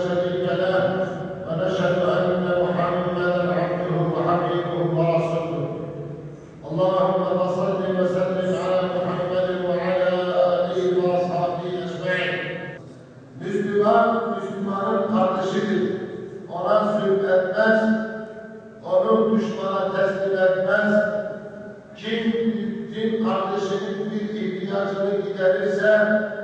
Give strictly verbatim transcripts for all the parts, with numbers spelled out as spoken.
شريك له، ونشهد أن محمدا عبده وحبيبه ورسوله. اللهم فصل وسلم على محمد وعلى آله وأصحابه أجمعين. Müslüman, Müslümanın kardeşidir. Ona zulm etmez, onu düşmana teslim etmez. Kim din kardeşinin bir ihtiyacını giderirse,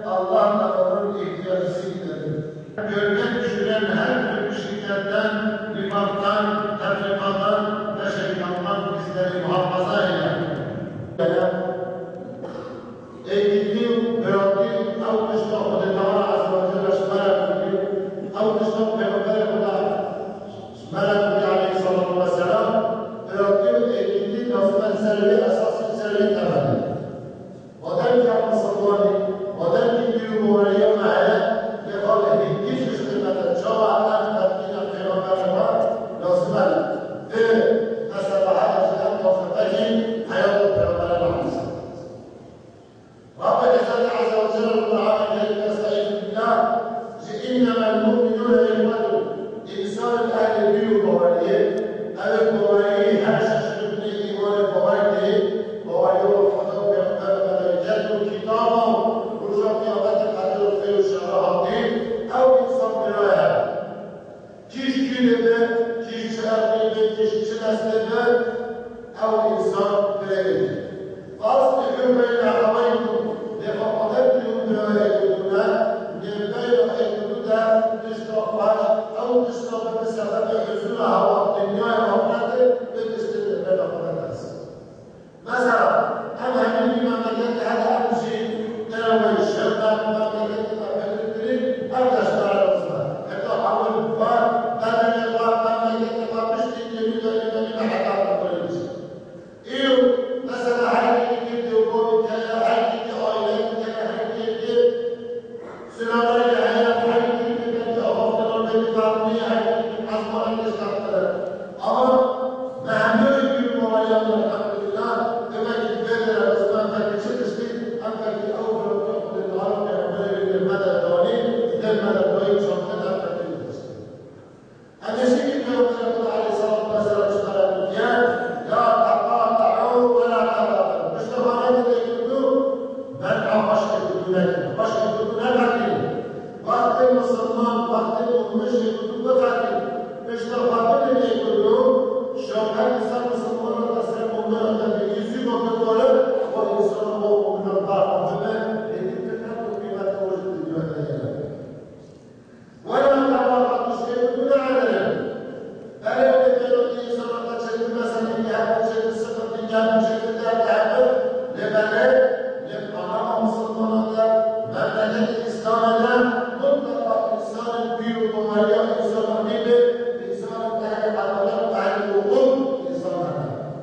Allah da onun ihtiyacını giderir. Gölge düşüren her türlü şiddetten, nifaktan, tefrikadan ve şeytandan bizleri muhafaza eyle. Êkîtî û birayîtî ew tişt e Xwedê Teala Azze ve Celle ji me re kiriye. Ew tişt e Pêxemberê Xweda ji me re kiriye aleyhisselatu vesselam. Birayîtî û êkîtî lazim e li ser vê esasî, li ser vê temelê. Madem ki em misilman in, madem ki dîn û baweriya me heye, lê xalê hingî tiştê me de çawa em temkîna Pêxemberê xwe lazim e vê meselehe de jî em taze vekî heyata Pêxemberê me aleyhisselam. Rabbê Ezeli Azze ve Celle Kur'anê Kerim de, estaizu billah, ji "Innemel mu'minûne ihwetun", însanên ehlê dîn û baweriyê, ew ê bawerî her şeş ruknê îmanê bawer tê, baweriya bi Xweda û Pêxember û melaiket û kitaba û roja qiyametê, qeder û xêr û şerê hatî, ew însan birayê hev e. Kî ji kî de be, kî ji çi irqî be, kî ji çi neslê be, ew însan birayê. Faslihu beyne ehaweykum, lê xwe qeder bidin bi êk û du ne, lê beyna êk û du de tişta xweş, ew tişta be bi sebebê huzûra hewa dinyayê û axretê, bi tiştê di beyna xwe de dersin. Mesela, em hemî wî memleketê hene, em jî dereweyî şer me, memleketê me pêtirtirî, ev deştara lazim e. Heta hewil xwe, bedenê xwe, memleketê xwe, piştî kêmî de, kêmî de heta xwe bêjî. Îro, mesela, her yekî dê û bavê heye, her yekî aîleyekî heye, her yekî Silahlarê heye, her yekî belkî avaxtana, belkî fermî, her yekî ezmana têşkil kire. Ama me hemû yekî baweriyan, elhamdülillah, demek ki vê derê ez me fekî çi tiştî, em fekî ew biratiya Xwedê Teala Pêxemberê wî me de danî, dil me de dayî, çandin em fekî tiştî. Em ê jî ki Pêxemberê Xweda aleyhisselatu vesselam ji me re gotiye, "La teqata'u ve la tebaxedu." Piştî xwe nedin êk û du, bernameş êk û du nekin, xweş êk û du nevekin. Wextê misilman, wextê mûmin êk û du bivekin. Piştî xwe bidin êk û du, şewqek li ser misilmanan de, ser mûminan de bigihî, zû ve bikore, û însanan û mûminan berxwe bibe, êdî tu ne tu qîmetê we ji dinyayê de ye. Wela tebaxedu, tiştê ku tu neelî. Belê, lê belê, însanan da çêtir meselî hebe, çêtir siqintî hebe, çêtir derdî hebe, lê belê, lê alema misilmanan de, memleketê Îslamê de, mutleqa însanên pîr û baweriya